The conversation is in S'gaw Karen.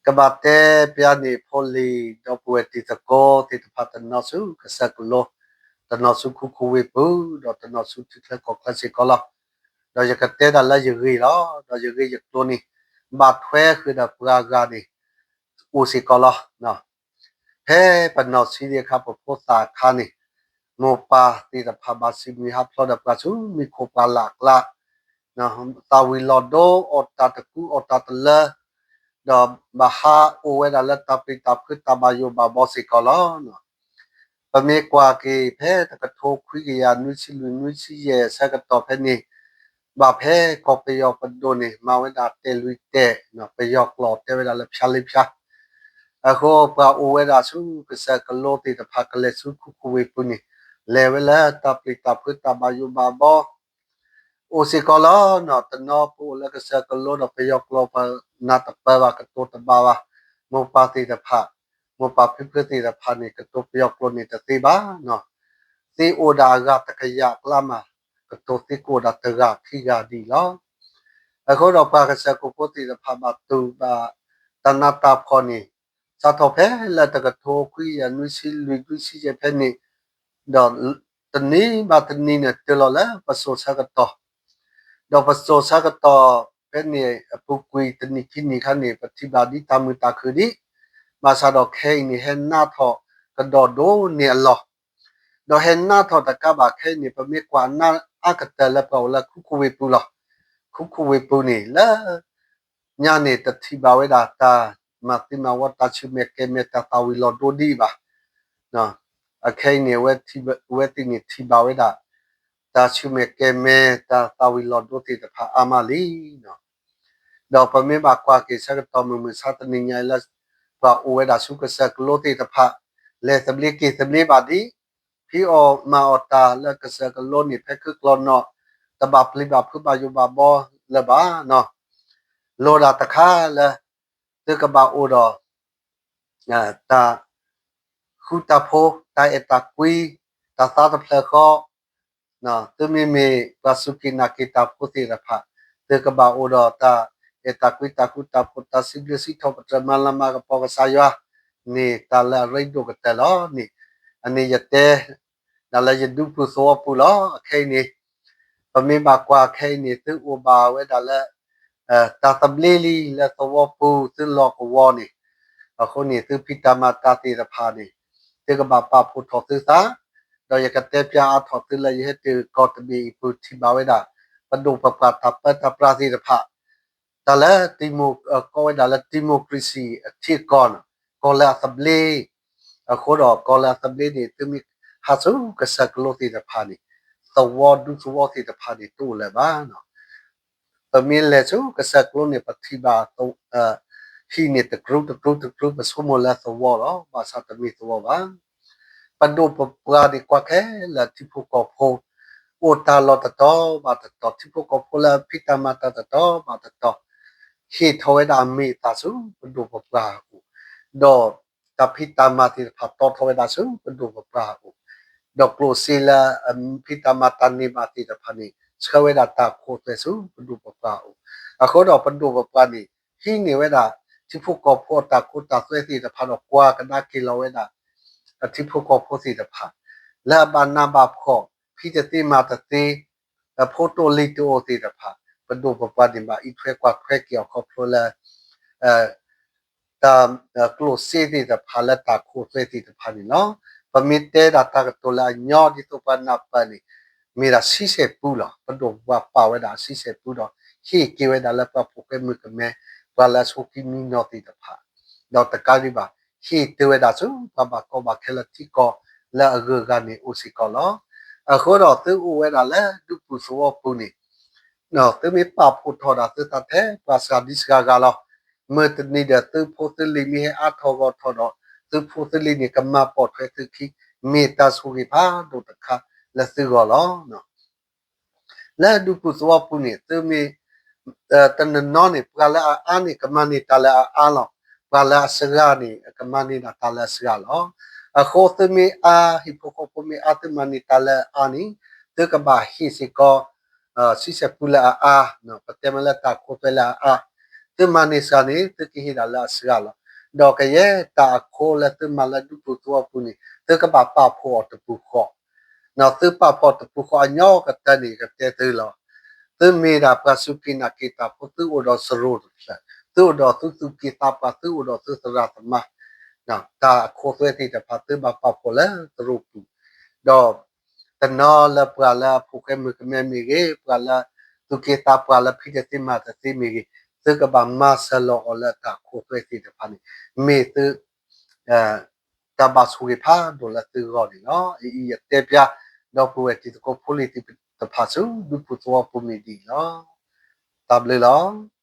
ကဘၣ်တဲပျါန့ၣ် ဖိလံၤဒီပုၢ်ဝဲၢ်တံၤသကိးသ့ၣ်တဖၣ် တနီၤဆူကစၢၢ်ကလိ, တနီၤဆူခူခိၣ်ဝ့ၢ်ပူၤ, ဒီးတနီၤဆူထံချၢကီၢ်ချၢစ့ၢ်ကီးလီၤ. ဒီးယကတဲဒၣ်လၢယဂ့ၢ်လီၤ. ဒီးယဂ့ၢ်ယကျိၤန့ၣ် ဘၣ်ထွဲဃုာ်ဒီးပှၤဂၤန့ၣ် အိၣ်စ့ၢ်ကီးလီၤ. ဖဲပနီၢ်ဆံးဒံးအခါ ပဖိသၣ်အခါန့ၣ် မိၢ်ပၢ်သ့ၣ်တဖၣ်ဘၣ်စံးမုၢ်ဟးဖျိးဒီးပှၤဆူမူခိၣ်ပှၢ်လၢ်အကျါ, သးဝံၤလီၤဒိ အီၣ်တၢ်တကူအီၣ်တၢ်တလၢ, ဒီးဘၣ်ဟးအိၣ်ဝဲဒၣ်လၢတၢ်ပျံၤတၢ်ဖုးတၢ်ဘၣ်ယိၣ်ဘၣ်ဘီစ့ၢ်ကီးလီၤ. ပမ့ၢ်ကွၢ်က့ၤဖဲတကထိခွံကယၤနွံဆံလွံၢ်နွံဆံယဲၢ်ဆၢကတီၢ်ဖဲန့ၣ်, ဘၣ်ဖဲကီၢ်ပယီၤပဒိၣ်န့ၣ် မၤဝဲဒၣ်တဲာ်လွံၢ်တဲာ်, ပယီၤကျိာ်တဲဝဲဒၣ်လၢဖၠါလ့ဖၠါ, အဃိပှၤအိၣ်ဝဲဒၣ်ဆူကစၢၢ်ကလိသ့ၣ်တဖၣ် ကလဲၤဆူခူခိၣ်ဝ့ၢ်ပူၤန့ၣ် လဲၤဝဲလၢတၢ်ပျံၤတၢ်ဖုးတၢ်ဘၣ်ယိၣ်ဘၣ်ဘီ အိၣ်စ့ၢ်ကီးလီၤ. တနီၤပအိၣ်လၢကစၢၢ်ကလိဒီးပယီၤကျိာ်ပနၢ်တပၢၢ်ဘၣ် ကတိၤတဘၣ်ဘၣ်, မိၢ်ပၢ်သ့ၣ်တဖၣ်, မိၢ်ပၢ်ဖံဖုသ့ၣ်တဖၣ်န့ၣ် ကတိၤပယီၤကျိာ်န့ၣ်တသ့ဘၣ်, သ့အိၣ်ဒၣ်အဂၤတကယၤအကျါမး, ကတိၤသ့ကအိၣ်ဒၣ်တဂၤခံဂၤဒံးလီၤ. အဃိဒီးပှၤကစၢၢ်ခိၣ်ဖိသ့ၣ်တဖၣ်ဘၣ်တူၢ်ဘၣ်တၢ်နးတၢ်ဖှီၣ်န့ၣ် စးထီၣ်ဖဲလၢတကထိခွံကယၤနွံဆံလွံၢ်နွံဆံယဲၢ်ဖဲန့ၣ်, ဒီးတနံၤဘၣ်တနံၤန့ၣ် တုၤလီၤလၢပစိၤဆၢကတီၢ်, ဒီးပစိၤဆၢကတီၢ်ဖဲန့ၣ် အပူၤကွံာ်တနံၣ်ခံနံၣ်ခါန့ၣ် ပထံၣ်ဘၣ်ဒ်တၢ်မုာ်တၢ်ခုၣ်ဒံး, ဘၣ်ဆၣ်ဒီးခဲအံၤန့ၣ် ဟဲနးထီၣ်ကဒီးဒိၣ်န့ၢ်အလီၢ်, ဒီးဟဲနးထီၣ်တကးဘၣ်ခဲအံၤန့ၣ် ပမ့ၢ်ကွၢ်နးအါကတၢၢ်လၢပှၤအိၣ်လၢခူခိၣ်ဝ့ၢ်ပူၤလီၤ. ခူခိၣ်ဝ့ၢ်ပူၤန့ၣ် လၢညါန့ၣ် တထံၣ်ဘၣ်ဝဲဒၣ်တၢ်မၤသံမၤဝီ တၢ်ဆူၣ်မဲာ်ကဲၤမဲာ် တၢ်သၣ်ဝံၤလီၤဒိဒံးဘၣ်. အခဲအံၤန့ၣ် အဝဲသ့ၣ်န့ၣ်ထံၣ်ဘၣ်ဝဲဒၣ် တၢ်ဆူၣ်မဲာ်ကဲၤမဲာ် တၢ်သၣ်ဝံၤလီၤဒိသ့ၣ်တဖၣ်အါမးလံ. ဒီးပမ့ၢ်ဘၣ်ကွၢ်က့ၤဆၢကတီၢ်မုၢ်မဆါတနံၤညါအံၤလၢ ပှၤအိၣ်ဝဲဒၣ်ဆူကစၢၢ်ကလိသ့ၣ်တဖၣ် လဲၤသဘျ့က့ၤသဘျ့ဘၣ်ဒံး, ဖံးအီၣ်မၤအီၣ်တၢ်လၢကစၢၢ်ကလိန့ၣ် ဖဲခုၣ်ကျီနီၣ် တဘၣ်ပျံၤဘၣ်ဖုးဘၣ်ယိၣ်ဘၣ်ဘီလၢၤဘၣ်. လိၣ်ဒၣ်တခါလၢ သုကဘၣ်အိၣ်ဒီး တၢ်ဃူတၢ်ဖိး တၢ်အဲၣ်တၢ်ကွံ, တၢ်သါတဖျၢၣ်ဃီ, သုမ့မ့ၢ်ပှၤစူၢ်က့ၤနာ်က့ၤတၢ်ဖိသ့ၣ်တဖၣ် သုကဘၣ်အိၣ်ဒီးတၢ်အဲၣ်တၢ်ကွံ တၢ်ဃူတၢ်ဖိး တၢ်စံးဘျုးစံးထီၣ် ပတြၢၤမၤလၤမၤကပီၤကစၢ်ယွၤန့ၣ် တၢ်လၢအရ့ဒိၣ်ကတၢၢ်လီၤန့ၣ်, အန့ၣ်ယတဲ ဒၣ်လၢယဒုးပူၤသဝီပူၤလီၤ. အခဲအံၤန့ၣ် ပမ့ၢ်ဘၣ်ကွၢ်ခဲအံၤန့ၣ် သုအိၣ်ဘၣ်ဝဲဒၣ်လၢ တၢ်သဘျ့လံလၢသဝီပူၤ သုလီၢ်ကဝီၤန့ၣ်, အဃိန့ၣ် သုဖံးတၢ်မၤတၢ်သ့ၣ်တဖၣ်န့ၣ် သုကဘၣ်ပာ်ဖှိၣ်ထီၣ်သုသး, ဒီးယကတဲပျါအါထီၣ်သုလၢယဟဲတုၤကီၢ်တဘ့ၣ်အံၤပူၤ ထံၣ်ဘၣ်ဝဲဒၣ် ပဒိၣ်ပပှၢ်တၢ်ပၢတၢ်ပြးသ့ၣ်တဖၣ် တၢ်လၢ ကိးဝဲဒၣ်လၢ democracy အထံအကီၢ်န့ၣ် ကီၢ်လၢအသဘျ့, အဃိဒီးကီၢ်လၢအသဘျ့န့ၣ် သုမ့ၢ်ဟးဆူကစၢၢ်ကလိသ့ၣ်တဖၣ်န့ၣ် သဝီဒူသဝီသ့ၣ်တဖၣ်န့ၣ် တအိၣ်လၢၤဘၣ်. ပမ့ၢ်လဲၤဆူကစၢၢ်ကလိန့ၣ် ပထံၣ်ဘၣ် ဟံၣ်န့ၣ်တကြူးတကြူးတကြူး ပဆိကမိၣ်လၢသဝီလီၤ, ဘၣ်ဆၣ်တမ့ၢ်သဝီဘၣ်. ပဒိၣ်ပပှၢ်န့ၣ် ကွၢ်ခဲလၢာ်ထံဖိကီၢ်ဖိ အိၣ်တၢ်လီၢ်တတီၤဘၣ်တတီၤ, ထံဖိကီၢ်ဖိလၢအဖံးတၢ်မၤတၢ်တတီၤဘၣ်တတီၤ ဟ့ၣ်ထီၣ်ဝဲဒၣ်အမ့ၢ်အသၣ်ဆူပဒိၣ်ပပှၢ်အအိၣ်, ဒီးတၢ်ဖံးတၢ်မၤသ့ၣ်တဖၣ်တီထီၣ်ဝဲဒၣ်ဆူပဒိၣ်ပပှၢ်အအိၣ်, ဒီးကျိၣ်စ့လၢအဖံးတၢ်မၤတၢ်န့ၢ်ဘၣ်သ့ၣ်တဖၣ်န့ၣ် ဆှၢဝဲဒၣ်တၢ်ခိၣ်သွဲၣ်ဆူပဒိၣ်ပပှၢ်အအိၣ်, အဃိဒီးပဒိၣ်ပပှၢ်န့ၣ် ဟံးန့ၢ်ဝဲဒၣ် ထံဖိကီၢ်ဖိအတၢ်ခိတၢ်သွဲသ့ၣ်တဖၣ်ဒီး ကွၢ်ကဒါက့ၤလီၤဝဲဒၣ် အထံဖိကီၢ်ဖိသ့ၣ်တဖၣ် လၢအဘၣ်နးဘၣ်ဖှီၣ် ဖံးတသ့မၤတသ့ အဖိတအိၣ်လံၤတအိၣ်သ့ၣ်တဖၣ် ပဒိၣ်ပပှၢ်န့ၣ် ဘၣ်အံးထွဲကွၢ်ထွဲက့ၤအီၤခီဖျိလၢ တၢ်ကျိၣ်စ့သ့ၣ်တဖၣ်လၢတၢ်ခိသွဲသ့ၣ်တဖၣ်န့ၣ်လီၤ. ပမ့ၢ်တဲဒၣ်တၢ်ကတိၤလၢအညီဒ်သိးပှၤနၢ်ပၢၢ်န့ၣ် မ့ၢ်ဒၣ်ဆံဆဲၣ်ပူလီၤ. ပဒိၣ်ပပှၢ်ပာ်ဝဲဒၣ်ဆံဆဲၣ်ပူဒီး ဟ့ၣ်က့ၤဝဲဒၣ်လၢပှၤဖိဃဲမုၣ်ကမဲ ပှၤလၢအဆိခံမံနီၤသ့ၣ်တဖၣ် ဒီးတကးဒံးဘၣ် ဟ့ၣ်တ့ၢ်ဝဲဒၣ်ဆူပှၤဘၣ်ကီဘၣ်ခဲလၢထံကီၢ်လၢအဂုၤအဂၤန့ၣ်အိၣ်စ့ၢ်ကီးလီၤ. အဃိဒီးသုအိၣ်ဝဲဒၣ်လၢဒူပူၤသဝီပူၤန့ၣ် သုမ့ၢ်ပာ်ဖှိၣ်ထီၣ်ဒၣ်သုသးထဲပှၤစှၤဒံစှၤဂၤလီၤ. မုၢ်တနံၤဒီးသုဖိသုလံၤမ့ၢ်ဟဲအါထီၣ်ဂီၢ်ထီၣ်ဒီး သုဖိသုလံၤန့ၣ် ကမၤပိာ်ထွဲသုခံ မ့ၢ်တၢ်ဆိၣ်ဂ့ၤဖးဒိၣ်တခါလၢသုဂီၢ်လီၤ. လၢဒူပူၤသဝီပူၤန့ၣ် သုမ့ၢ် တနီၤနီၤန့ၣ် ပှၤလၢအအါန့ၣ် ကမၤန့ၢ်တၢ်လၢအအါလီၤ. ပှၤလၢအစှၤန့ၣ် ကမၤန့ၢ်ဒၣ်တၢ်လၢအစှၤလီၤ. အဃိသုမ့ၢ်အါ ဟံၣ်ဖိဃီဖိမ့ၢ်အါ သုမၤန့ၢ်တၢ်လၢအအါန့ၣ် သုကဘၣ်ဟ့ၣ်စ့ၢ်ကီး ဆံဆဲၣ်ပူလၢအအါ, ပတဲမ့ၢ်လၢတၢ်ခိသွဲလၢအအါ, သုမၤန့ၢ်စှၤန့ၣ် သုကဟ့ၣ်ဒၣ်လၢအစှၤလီၤ. ဒီးကယဲၢ်တၢ်အခိလၢသုမၤလၢဒူပူၤသဝီပူၤန့ၣ် သုကဘၣ်ပာ်ဖှိၣ်အီၤတပူၤဃီ, ဒီးသုပာ်ဖှိၣ်တပူၤဃီအညီကတၢၢ်န့ၣ် ယကတဲသုလီၤ. သုမ့ၢ်ဒၣ်ပှၤစူၢ်က့ၤနာ်က့ၤတၢ်ဖိ သုအိၣ်ဒီးစရိၤတဖျၢၣ်, သုအိၣ်ဒီးသုသူၣ်က့သးပှၢ်, သုအိၣ်ဒီးသုသရၣ်သမါ, တၢ်အခိသွဲသ့ၣ်တဖၣ် သုဘၣ်ပာ်ဖှိၣ်လၢသရိာ်ပူၤ, ဒီး တနီၤလၢပှၤလၢအဖိၣ်ဃဲမုၣ်ကမဲမ့ၢ်ဂ့ၤ, ပှၤလၢသူၣ်က့သးပှၢ်လၢဖံးတသ့မၤတသ့မ့ၢ်ဂ့ၤ, သုကဘၣ်မၤစၢၤလီၤအီၤလၢတၢ်ခိသွဲသ့ၣ်တဖၣ်န့ၣ် မ့ၢ်သု တၢ်ဘၣ်ဆိၣ်ဂ့ၤဖးဒိၣ်လၢသုဂီၢ်န့ၣ်လီၤ. အအံၤယတဲပျါ ဒီပုၢ်ဝဲၢ်တံၤသကိးဖိလံၤသ့ၣ်တဖၣ်ဆူဒူပူၤသဝီပူၤမ့ၢ်ဒ်အံၤလီၤ. တၢ်ဘျုးလီၤ.